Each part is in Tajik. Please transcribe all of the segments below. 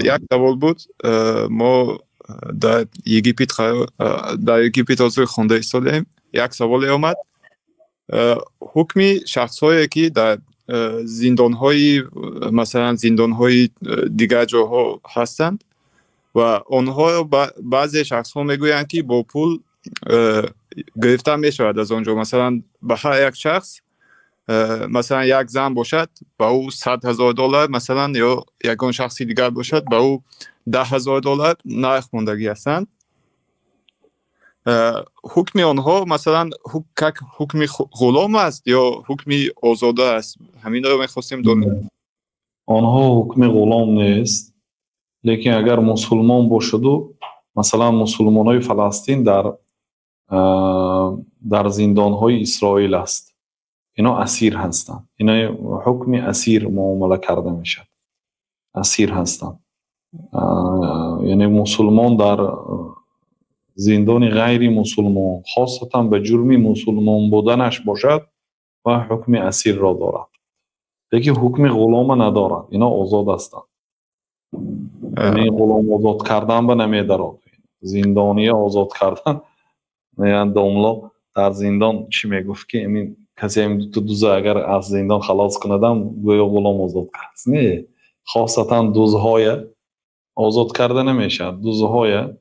Як савол буд. Мо дар Египет, дар Египет ҳозир хонда истодаем. Як саволе омад: ҳукми шахсҳое, ки дар зиндонҳои, масалан, зиндонҳои дигар ҷоҳо ҳастанд ва онҳо, баъзе шахсҳо мегӯянд, ки бо пул гирифта мешавад аз он ҷо. Масалан, ба ҳар як шахс, масалан, як зан бошад, ба ӯ 100 000 доллар, масалан, ё ягон шахси дигар бошад, ба ӯ 10 000 доллар нарх мондагӣ ҳастанд. Ҳукми онҳо, масалан, как ҳукми ғулом аст ё ҳукми озода аст? Ҳаминро мехостем донем. Онҳо ҳукми ғулом нест, лекин агар мусулмон бошаду, масалан, мусулмонҳои Фаластин дар зиндонҳои Исроил аст, ино асир ҳастанд, ино ҳукми асир муомала карда мешавад, асир ҳастанд. Яъне мусулмон дар зиндони ғайри мусулмон, хосатан ба ҷурми мусулмон буданаш бошад, ва ҳукми асирро дорад, лекин ҳукми ғулома надорад. Ино озод ҳастанд, яъне ғулом озод кардан ба намедарод, зиндония озод кардан. Домло дар зиндон чӣ мегуфт, ки касе дута дуза агар аз зиндон халос кунадам, гӯё ғулом озод кардааст. Не, хосатан дузҳоя озод карда намешавад. Дузҳоя,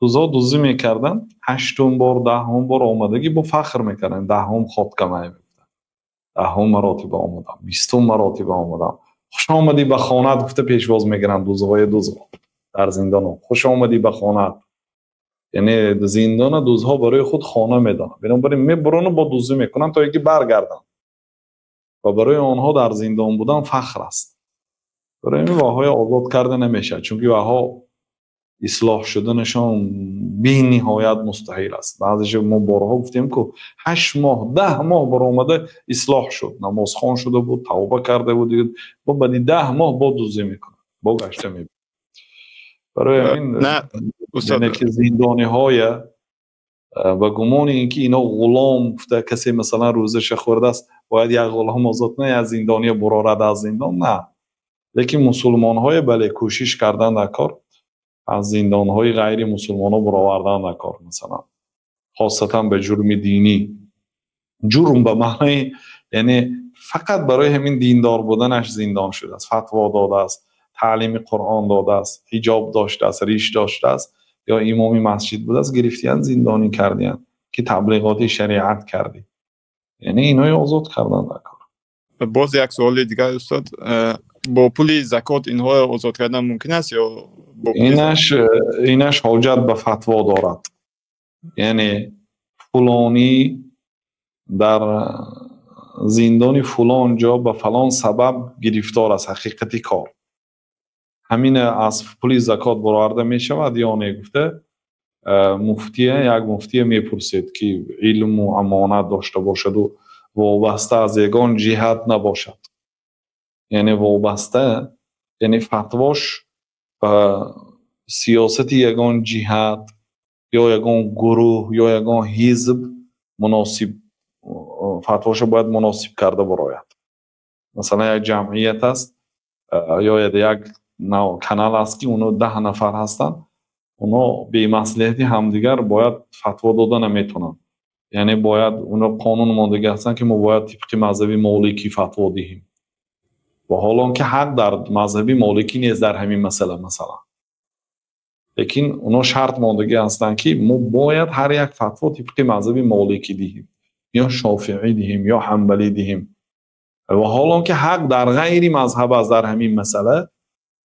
дузҳо дуздӣ мекарданд, ҳаштум бор, 10-ум бор омадагӣ бо фахр мекарданд: 10-ум ходкамай мегуфтанд, 10-ум маротиба омадам, 20-ум маротиба омадам, хуш омадӣ ба хонат гуфта пешвоз мегиранд дузҳоя. Дузҳо дар зиндонҳо хуш омадӣ ба хонат, яъне зиндона дузҳо барои худ хона медонанд. Бинобар ин мебурону бо дуздӣ мекунанд, то ин ки баргарданд, ва барои онҳо дар зиндон будан фахр аст. Барои ин ваҳоя озод карда намешавад, чунки ваҳо ислоҳ шуданашон бениҳоят мустаҳил аст. Баъзеша мо борҳо гуфтем, ку 8 моҳ, 10 моҳ баромада ислоҳ шуд, намозхон шуда буд, тавба карда буд, бо баъди 10 моҳ бо дуздӣ мекунад, бо гашта мебинад. Барои ҳамин, яъне ки зиндониҳоя ба гумони ин ки ино ғулом гуфта, касе, масалан, рӯзаша хӯрдааст, бояд як ғулом озод кунад, як зиндония бурорад аз зиндон, на. Лекин мусулмонҳое, бале, кӯшиш кардан дар кор, аз зиндонҳои ғайри мусулмонҳо буровардан дар кор, масалан, хосатан ба ҷурми динӣ. Ҷурм ба маънои, яъне фақат барои ҳамин диндор буданаш зиндон шудааст, фатво додааст, таълими Қуръон додааст, ҳиҷоб доштааст, риш доштааст ё имоми масҷид будааст, гирифтиянд, зиндонӣ кардиянд, ки таблиғоти шариат кардӣ. Яъне инои озод кардан дар кор. Боз як суоли дигар, устод: бо пули закот инҳоро озод кардан мумкин аст ё? Инаш ҳоҷат ба фатво дорад. Яъне фулонӣ дар зиндони фулон ҷо ба фалон сабаб гирифтор аст, ҳақиқати кор ҳамин, аз пули закот бароварда мешавад ё не гуфта, муфтия, як муфтия мепурсед, ки илму амонат дошта бошаду вобаста аз ягон ҷиҳат набошад. Яъне вобаста, яъне фатвош ба сиёсати ягон ҷиҳат ё ягон гурӯҳ ё ягон ҳизб муносиб, фатвоша бояд муносиб карда барояд. Масалан, як ҷамъият аст ё як канал аст, ки оно 10 нафар ҳастанд, оно бемаслиҳати ҳамдигар бояд фатво дода наметавонанд. Яъне бояд оно қонун мондагӣ ҳастанд, ки мо бояд тибқи мазҳаби моликӣ фатво диҳем, ва ҳол он ки ҳақ дар мазҳаби моликӣ нест дар ҳамин масъала, масалан. Лекин оно шарт мондагӣ ҳастанд, ки мо бояд ҳар як фатво тибқи мазҳаби моликӣ диҳем ё шофиӣ диҳем ё ҳанбалӣ диҳем, ва ҳол он ки ҳақ дар ғайри мазҳаб аст дар ҳамин масъала.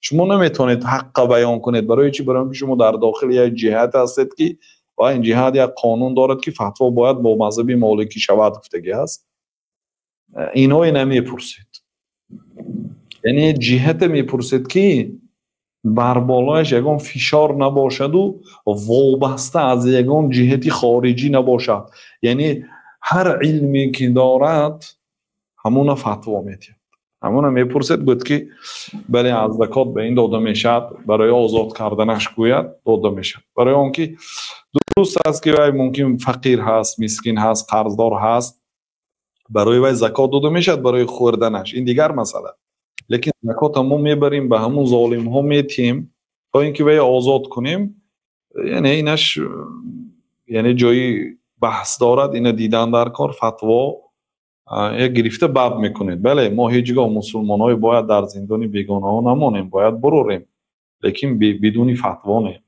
Шумо наметавонед ҳаққа баён кунед. Барои чӣ? Барои он ки шумо дар дохили як ҷиҳат ҳастед, ки ва ин ҷиҳат як қонун дорад, ки фатво бояд бо мазҳаби моликӣ шавад гуфтагӣ аст. Инҳое намепурсед, яъне ҷиҳате мепурсед, ки бар болояш ягон фишор набошаду вобаста аз ягон ҷиҳати хориҷӣ набошад. Яъне ҳар илме ки дорад, ҳамуна фатво медиҳад. Ҳамуна мепурсед, гӯяд, ки бале, аз закот ба ин дода мешавад, барои озод карданаш гӯяд, дода мешавад. Барои он ки дуруст аст, ки вай мумкин фақир ҳаст, мискин ҳаст, қарздор ҳаст, барои вай закот дода мешавад барои хӯрданаш, ин дигар масъала. Лекин закота мо мебарем, ба ҳамун золимҳо метиҳем, то ин ки вай озод кунем. Яъне инаш, яъне ҷои баҳс дорад, ина дидан дар кор, фатво як гирифта бад мекунед. Бале, мо ҳеҷ гоҳ мусулмонҳое бояд дар зиндони бегонаҳо намонем, бояд бурорем, лекин бидуни фатво не.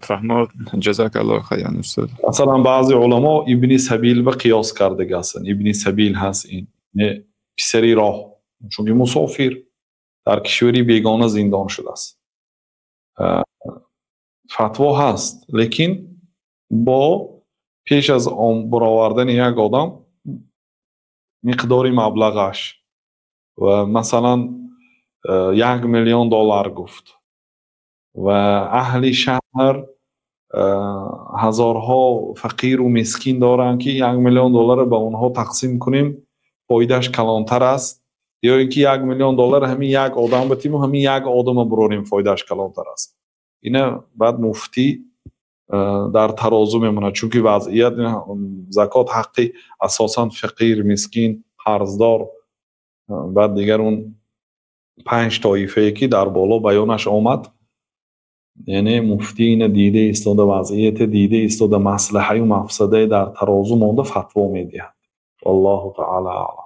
Фаҳмо, ҷазакаллоҳ хайран, устод. Масалан, баъзе уламо ибни сабил ба қиёс кардаги ҳастанд. Ибни сабил ҳаст, ин не, писари роҳ, чунки мусофир дар кишвари бегона зиндон шудааст. Фатво ҳаст, лекин бо пеш аз он баровардани як одам миқдори маблағаш ва масалан 1 миллион доллар гуфт ва аҳли шаҳр ҳазорҳо фақиру мискин доранд, ки 1 миллион долларро ба онҳо тақсим кунем, фоидааш калонтар аст, ё ин ки 1 миллион доллар ҳамин як одам батиму ҳамин як одама бурорем, фоидааш калонтар аст. Ина баъд муфтӣ дар тарозу мемонад, чунки вазъият, закот ҳаққи асосан фақир, мискин, қарздор, баъд дигар он панҷ тоифае, ки дар боло баёнаш омад. Яъне муфтӣ ина дида истода, вазъияте дида истода, маслиҳаю мафсадае дар тарозу монда фатво медиҳад. Валлоҳу таала аълам.